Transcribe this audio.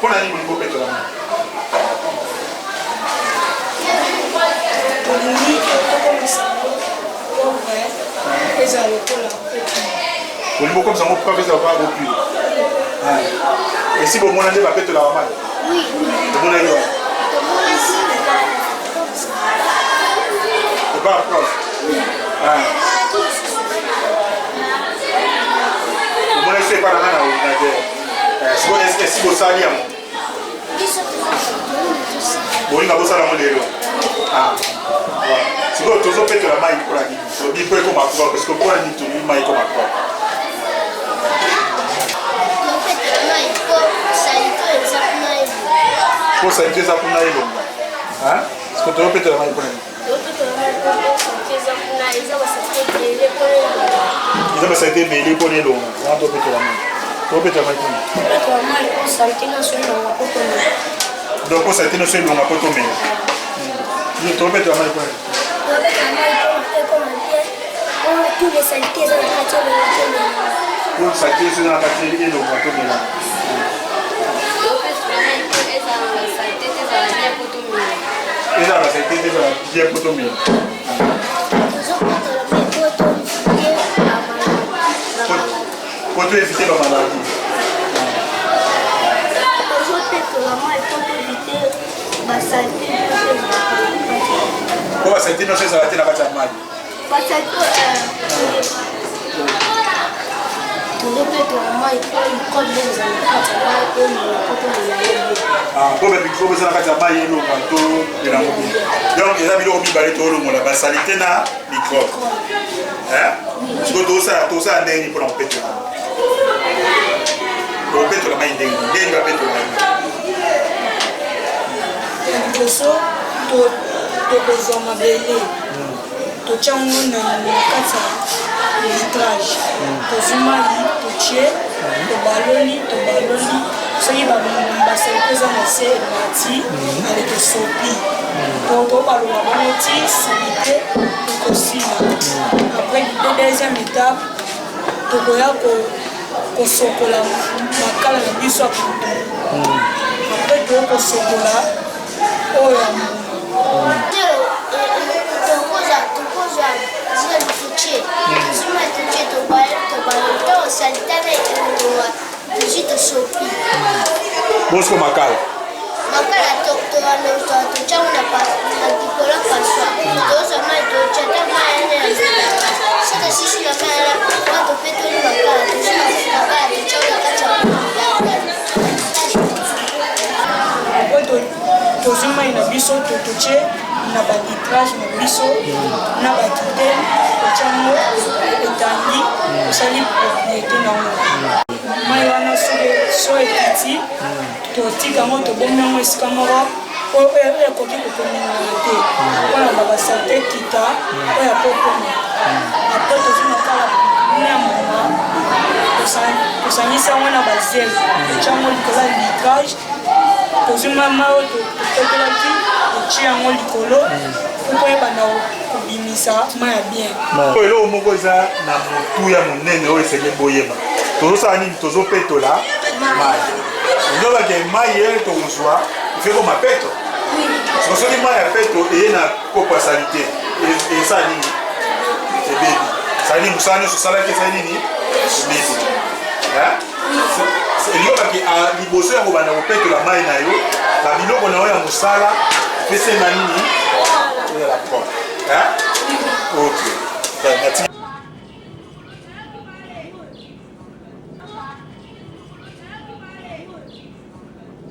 Mpo na nini bolingi bopetola mai? Tolingi tokomisa yango propre, ezala lokola eau pure. Bolingi bokomisa yango propre, ezala lokola eau pure. Esi bomona nde bapetolaka mai? Omonaki wapi? Epa prof. Omonaki so epa na ngai na ordinateur. Eh, sikoyo eske esi bosali yango? Bolinga bosala yango lelo? Ah. Sikoyo tozopetola mai mpo na nini? Tolobi mpo ekoma propre. Sikoyo mpo na nini tolingi mai ekoma propre? Mpo salite eza kuna elonga. Sikoyo tozopetola mai mpo na nini? Eza basalite ebele mpo na elonga wana topetola mai, topetola mai mpona donc mpo salite nyonso elonga mpo tomela. Topetola mai mpona po salite nyonso eza na kati elonga, tomela. Ezala basalite te, ezala bien mpo tomela. Po to éviter ba maladie. Po basalite nyonso ezala te na kati ya mai. Tozopetola mai mpo microbe ezala na kati ya mai, elonga mpo tomela yango. Mpo bamicrobe eza na kati ya mai elonga, to elango bien. Donc eza biloko mibale tolongola, basalite na microbe. Sikoyo tosala tosala ndenge nini mpona kopetola? Kopetola mai ndenge nini? Ndenge bapetola yango? Ya liboso, tokozwa mabele, totya yango na kati ya litrage, tozwi mai, totie, tobaloli, tobaloli. Soki basalite eza na se, emati, ale tosopi, tobalola bongo ti salite ekosila. Après, deuxième étape, tokoya kosokola makala na biso ya putulu. Après, tokoki kosokola oyo ya mbuma. Tokozwa zelo, totie nsima, totie, tobaloli, ntango salite na elongwa, tozwi, tosopi. Bosiko makala? Makala totyango na likolo paswa, tozwa mai, totya ta mai wana ya so, tosisi na mai wana wana, topetoli makala, tozwi makala, totyango na kati ya. Après, tozwi mai na biso, totie na balitrage na biso na bakitele, totyango, etangi, tosali propriété nango. Mai wana soki so ekiti, totika yango, tobombi yango esika moko oyo ekoki kokominana te mpona babasalite kita oyo akokoma. Après, tozwi makala na mbuma, tosangisi yango na bazele, totya yango likolo ya litrage, tozwi mama oyo topetolaki, totie yango likolo mpo oyebanda kobimisa mai ya bien. Oyo eloko moko eza na motuya monene oyo esengeli boyeba. Tozosala nini? Tozopetola mai. Ezobake mai ye tokozwa ife koma peto. Siko soki mai ya peto eye na kopo ya salite, esala nini? Ebebi. Esala nini? Mosala nyonso osalaki esali nini? Ebebi. Elingi liboso ya kobanda kopetola mai na yo, babiloko na yo ya mosala pesenga nini? Ezala propre. Ok.